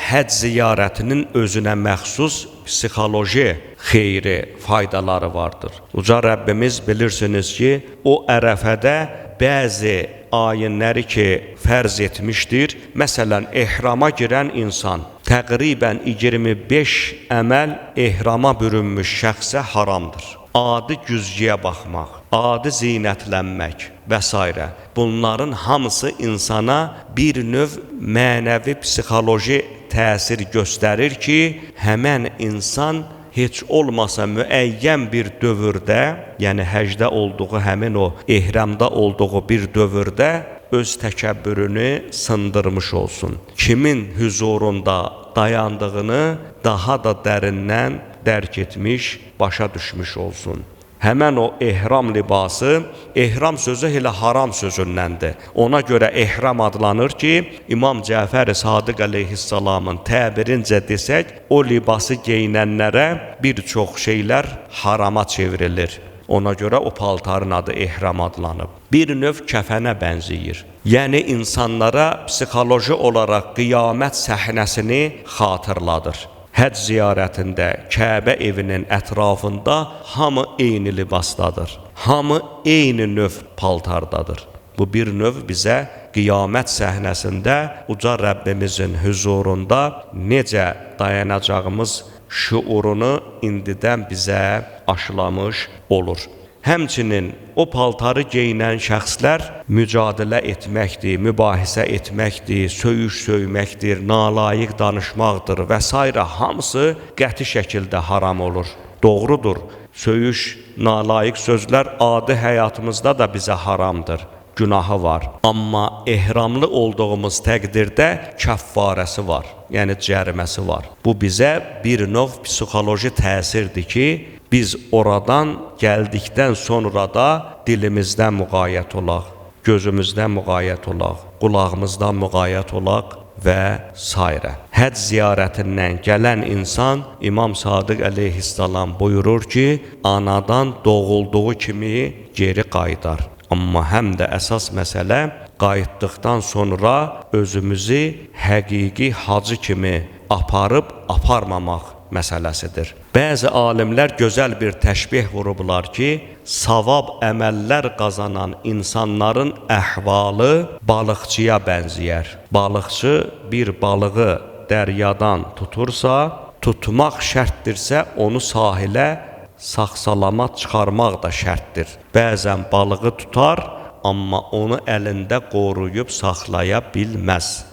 həcc ziyarətinin özünə məxsus psixoloji xeyri, faydaları vardır. Uca Rəbbimiz bilirsiniz ki, o Ərəfədə bəzi ayinləri ki fərz etmişdir. Məsələn, ehrama girən insan təqribən 25 əməl ehrama bürünmüş şəxsə haramdır. Adi güzgüyə baxmaq, adi zinətlənmək və s. Bunların hamısı insana bir növ mənəvi psixoloji təsir göstərir ki, həmən insan heç olmasa müəyyən bir dövrdə, yəni həcdə olduğu həmin o ehramda olduğu bir dövrdə öz təkəbbürünü sındırmış olsun. Kimin hüzurunda dayandığını daha da dərindən dərk etmiş, başa düşmüş olsun. Həmən o ehram libası, ehram sözü elə haram sözündəndir. Ona görə ehram adlanır ki, İmam Cəfər Sadiq əleyhissalamın təbirincə desək, o libası geyinənlərə bir çox şeylər harama çevrilir. Ona görə o paltarın adı ehram adlanıb. Bir növ kəfənə bənzəyir. Yəni insanlara psixoloji olaraq qiyamət səhnəsini xatırladır. Həcc ziyarətində Kəbə evinin ətrafında hamı eyni libasdadır. Hamı eyni növ paltardadır. Bu bir növ bizə qiyamət səhnəsində uca Rəbbimizin hüzurunda necə dayanacağımız şüurunu indidən bizə aşılamış olur. Həmçinin o paltarı geyinən şəxslər mücadilə etməkdir, mübahisə etməkdir, söyüş söyməkdir, nalayiq danışmaqdır və s. hamısı qəti şəkildə haram olur. Doğrudur, söyüş, nalayiq sözlər adi həyatımızda da bizə haramdır, günahı var. Amma ehramlı olduğumuz təqdirdə kəffarəsi var, yəni cəriməsi var. Bu bizə bir növ psixoloji təsirdir ki, biz oradan gəldikdən sonra da dilimizdən müğayət olaq, gözümüzdən müğayət olaq, qulağımızdan müğayət olaq və s. Həcc ziyarətindən gələn insan İmam Sadiq əleyhissalam buyurur ki, anadan doğulduğu kimi geri qayıdar. Amma həm də əsas məsələ qayıtdıqdan sonra özümüzü həqiqi hacı kimi aparıb aparmamaq məsələsidir. Bəzi alimlər gözəl bir təşbih vurublar ki, savab əməllər qazanan insanların əhvalı balıqçıya bənzəyər. Balıqçı bir balığı dəryadan tutursa, tutmaq şərtdirsə, onu sahilə sağ-salamat çıxarmaq da şərtdir. Bəzən balığı tutar, amma onu əlində qoruyub saxlaya bilməz.